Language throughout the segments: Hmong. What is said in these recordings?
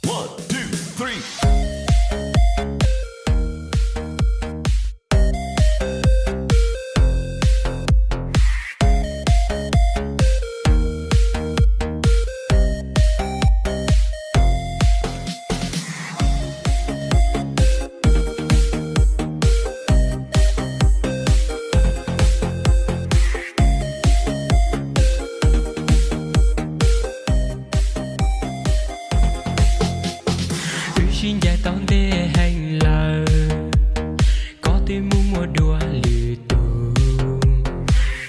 Wb sib ncaim tau ntev heev lawm, koj twb mus muaj dua lwm tus.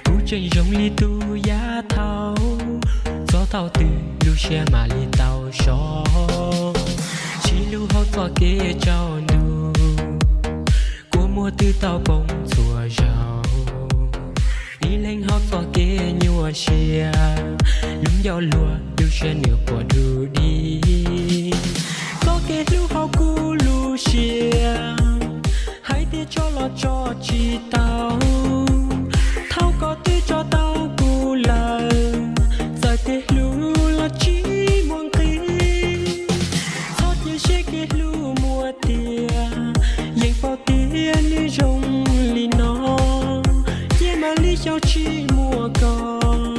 Kuv tseem zoo li tus yav thaud, txog thaum twg lub siab mam li tau so. Sib hlub hauv txoj kev tsaus ntuj, kua muag twb tau poob txhua zaus. Ib leeg hauv txoj kev nyuaj siab, lub ncauj luag lub siab nws quaj du di. Txoj kev hlub hauv kuv lub siab, hais tias tso los tso tsis tau. Thaum koj twb tso tau kuv lawm, txawm tias hlub los tsis muaj nqis. Txhob cia siab kev hlub muaj tiag, yeej paub tias nws zoo li no. Cia mam li xyaum tsis muaj koj,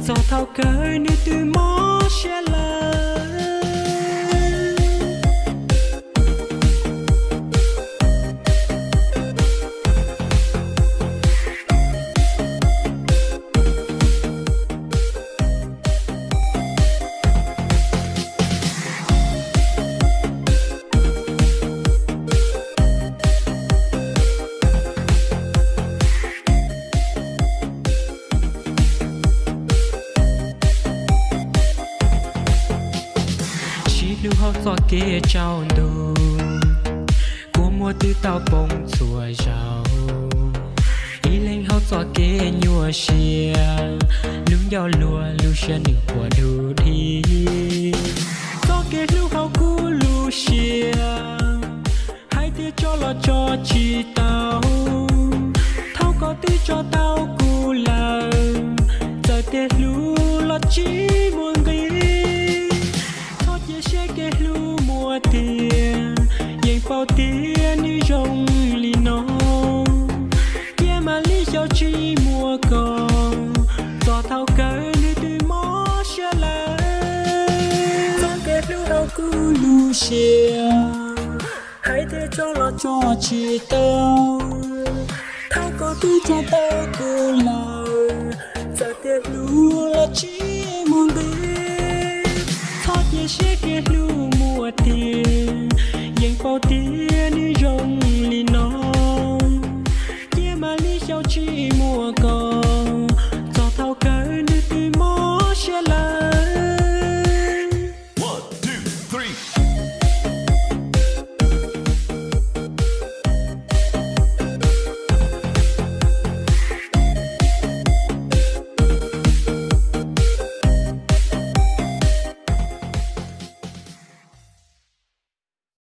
txog thaum kawg nws twb mob siab lawm. Sib hlub hauv txoj kev tsaus ntuj, kua muag twb tau poob txhua zaus. Ib leeg hauv txoj kev nyuaj siab, lub ncauj luag lub siab nws quaj du di. Txoj kev hlub hauv kuv lub siab, hais tias tso los tso tsis tau. Thaum koj twb tso tau kuv lawm, txawm tias hlub los tsis muaj nqis. Txhob cia siab kev hlub muaj tiag, yeej paub tias nws zoo li no. Cia mam li xyaum tsis muaj koj, txog thaum kawg nws twb mob siab lawm. Txoj kev hlub hauv kuv lub siab, hais tias tso los tso tsis tau. Thaum koj twb tso tau kuv lawm, txawm tias hlub los tsis muaj nqis. Txhob cia siab kev hlub